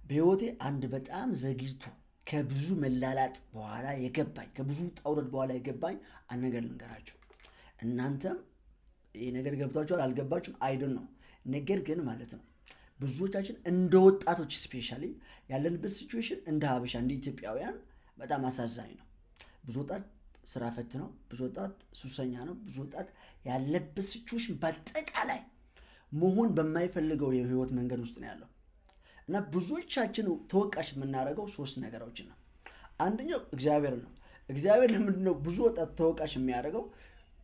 በህይወቴ አንድ በጣም ዘግይቶ ከብዙ መላላጥ በኋላ የገባኝ፣ ከብዙ ውጣ ውረድ በኋላ የገባኝ አንድ ነገር ልንገራችሁ። እናንተም ይህ ነገር ገብቷችኋል አልገባችሁም I don't know። ነገር ግን ማለት ነው ብዙዎቻችን እንደ ወጣቶች especially ያለንበት situation እንደ ሀበሻ፣ እንደ ኢትዮጵያውያን በጣም አሳዛኝ ነው። ብዙ ወጣት ስራ ፈት ነው። ብዙ ወጣት ሱሰኛ ነው። ብዙ ወጣት ያለበት situation በአጠቃላይ መሆን በማይፈልገው የህይወት መንገድ ውስጥ ነው ያለው። እና ብዙዎቻችን ተወቃሽ የምናደርገው ሶስት ነገሮችን ነው። አንደኛው እግዚአብሔር ነው። እግዚአብሔር ለምንድን ነው ብዙ ወጣት ተወቃሽ የሚያደርገው?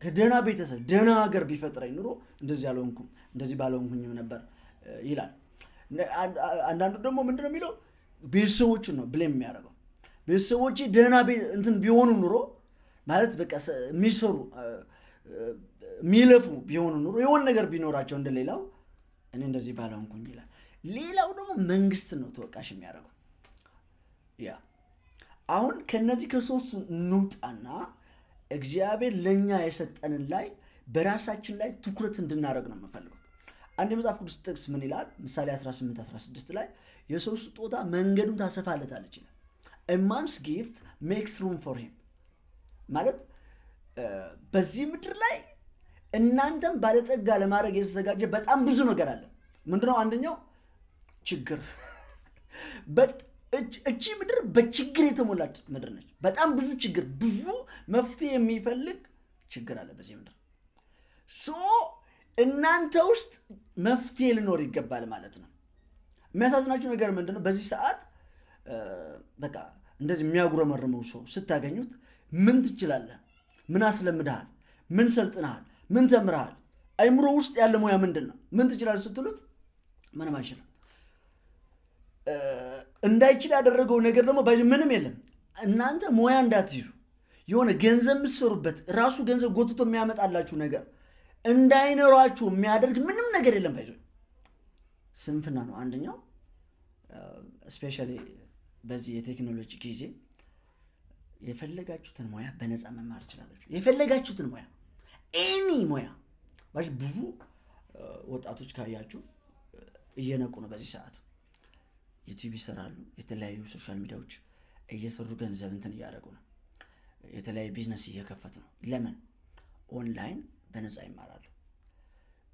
ከደህና ቤተሰብ፣ ደህና ሀገር ቢፈጥረኝ ኑሮ እንደዚህ አልሆንኩም፣ እንደዚህ ባልሆንኩኝም ነበር ይላል። አንዳንዱ ደግሞ ምንድነው የሚለው? ቤተሰቦችን ነው blame የሚያደርገው። ቤተሰቦቼ ደህና እንትን ቢሆኑ ኑሮ፣ ማለት በቃ የሚሰሩ፣ የሚለፉ ቢሆኑ ኑሮ፣ የሆነ ነገር ቢኖራቸው እንደሌላው እኔ እንደዚህ ባልሆንኩኝ ይላል። ሌላው ደግሞ መንግስትን ነው ተወቃሽ የሚያደርገው። Yeah፣ አሁን ከነዚህ ከሶስቱ እንውጣና እግዚአብሔር ለእኛ የሰጠንን ላይ፣ በራሳችን ላይ ትኩረት እንድናደርግ ነው የምፈልገው። አንድ የመጽሐፍ ቅዱስ ጥቅስ ምን ይላል? ምሳሌ 18 16 ላይ የሰው ስጦታ መንገዱን ታሰፋለታለች ይላል። A man's gift makes room for him ማለት በዚህ ምድር ላይ እናንተም ባለጠጋ ለማድረግ የተዘጋጀ በጣም ብዙ ነገር አለ። ምንድነው? አንደኛው ችግር። እቺ ምድር በችግር የተሞላች ምድር ነች። በጣም ብዙ ችግር፣ ብዙ መፍትሄ የሚፈልግ ችግር አለ በዚህ ምድር። So እናንተ ውስጥ መፍትሄ ሊኖር ይገባል ማለት ነው። የሚያሳዝናችሁ ነገር ምንድነው? በዚህ ሰዓት በቃ እንደዚህ የሚያጉረመርመው ሰው ስታገኙት ምን ትችላለህ? ምን አስለምደሃል? ምን ሰልጥነሃል? ምን ተምረሃል? አይምሮ ውስጥ ያለ ሙያ ምንድን ነው? ምን ትችላለህ ስትሉት ምንም አይችልም። እንዳይችል ያደረገው ነገር ደግሞ ምንም የለም። እናንተ ሙያ እንዳትይዙ፣ የሆነ ገንዘብ የምትሰሩበት፣ ራሱ ገንዘብ ጎትቶ የሚያመጣላችሁ ነገር እንዳይኖራችሁ የሚያደርግ ምንም ነገር የለም። By the way ስንፍና ነው አንደኛው። Especially በዚህ የቴክኖሎጂ ጊዜ የፈለጋችሁትን ሙያ በነፃ መማር ትችላላችሁ። የፈለጋችሁትን ሙያ፣ any ሙያ። ብዙ ወጣቶች ካያችሁ እየነቁ ነው። በዚህ ሰዓት YouTube ይሰራሉ፣ የተለያዩ social media ዎች እየሰሩ ገንዘብ እንትን እያደረጉ ነው። የተለያዩ ቢዝነስ እየከፈቱ ነው። ለምን? ኦንላይን በነፃ ይማራሉ።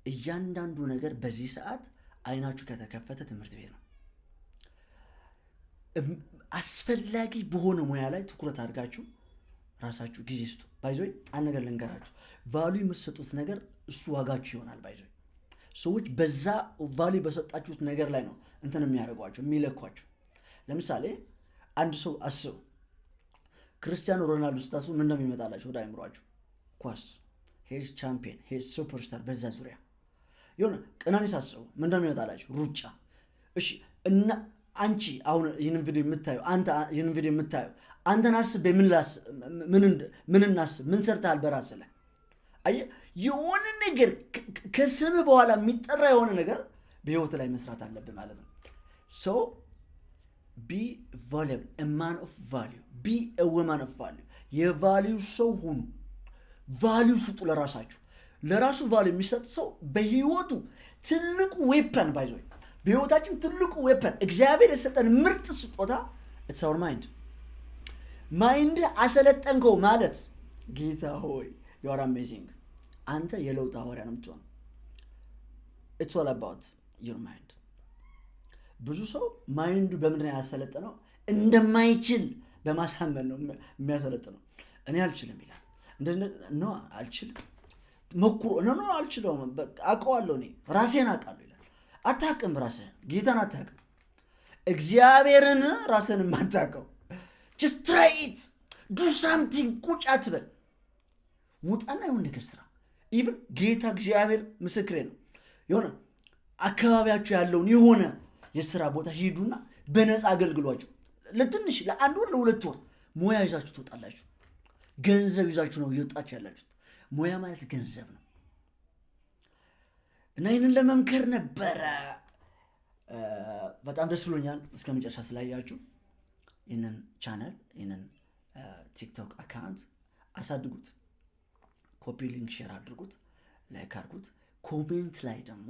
እያንዳንዱ ነገር በዚህ ሰዓት አይናችሁ ከተከፈተ ትምህርት ቤት ነው። አስፈላጊ በሆነ ሙያ ላይ ትኩረት አድርጋችሁ ራሳችሁ ጊዜ ስጡ። By the way አንድ ነገር ልንገራችሁ፣ value የምትሰጡት ነገር እሱ ዋጋችሁ ይሆናል። By the way ሰዎች በዛ value በሰጣችሁት ነገር ላይ ነው እንትን የሚያደርጓቸው፣ የሚለኳቸው። ለምሳሌ አንድ ሰው አስቡ፣ ክርስቲያኖ ሮናልዶ ስታስቡ ምን እንደሚመጣላችሁ ወደ አይምሯችሁ? ኳስ፣ he's champion፣ he's superstar። በዛ ዙሪያ የሆነ ቀነኒሳ አስቡ፣ ምን እንደሚመጣላችሁ? ሩጫ። እሺ፣ እና አንቺ አሁን ይህንን ቪዲዮ የምታየው፣ አንተ ይህንን ቪዲዮ የምታየው፣ አንተን አስቤ ምን እናስብ? ምን ሰርተሃል በራስህ ላይ? አየህ፣ የሆነ ነገር ከስም በኋላ የሚጠራ የሆነ ነገር በህይወት ላይ መስራት አለብህ ማለት ነው። So be valuable man of value፣ be woman of value። የ value ሰው ሁኑ። Value ስጡ ለራሳችሁ። ለራሱ value የሚሰጥ ሰው በህይወቱ ትልቁ weapon፣ by the way በህይወታችን ትልቁ weapon፣ እግዚአብሔር የሰጠን ምርጥ ስጦታ it's our mind። Mind አሰለጠንከው ማለት ጌታ ሆይ you are amazing፣ አንተ የለውጥ ሐዋርያ ነው የምትሆነው። It's all about your mind። ብዙ ሰው mind ኡ በምንድን ነው ያሰለጠነው? እንደማይችል በማሳመን ነው የሚያሰለጥነው። እኔ አልችልም ይላል። No፣ አልችልም፣ ሞክሮ no፣ no፣ አልችለውም፣ አውቀዋለሁ፣ እኔ ራሴን አውቃለሁ ይላል። አታውቅም፣ ራስህን፣ ጌታን አታውቅም፣ እግዚአብሔርን ራስህን የማታውቀው። Just try it፣ do something። ቁጭ አትበል፣ ውጣና የሆነ ነገር ስራ። Even ጌታ እግዚአብሔር ምስክሬ ነው። የሆነ አካባቢያችሁ ያለውን የሆነ የስራ ቦታ ሂዱና በነፃ አገልግሏቸው። ለትንሽ፣ ለአንድ ወር፣ ለ2 ወር ሙያ ይዛችሁ ትወጣላችሁ። ገንዘብ ይዛችሁ ነው እየወጣችሁ ያላችሁት። ሙያ ማለት ገንዘብ ነው። እና ይህንን ለመምከር ነበረ። በጣም ደስ ብሎኛል እስከ መጨረሻ ስላያችሁ። ይህንን ቻናል፣ ይህንን TikTok account አሳድጉት። Copy link፣ share አድርጉት፣ like አድርጉት። Comment ላይ ደግሞ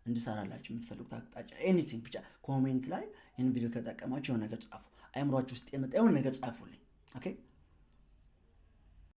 እንድሰራላችሁ የምትፈልጉት አቅጣጫ anything ብቻ comment ላይ ይህን ቪዲዮ ከጠቀማችሁ የሆነ ነገር ጻፉ። አይምሯችሁ ውስጥ የመጣ የሆነ ነገር ጻፉልኝ። Okay።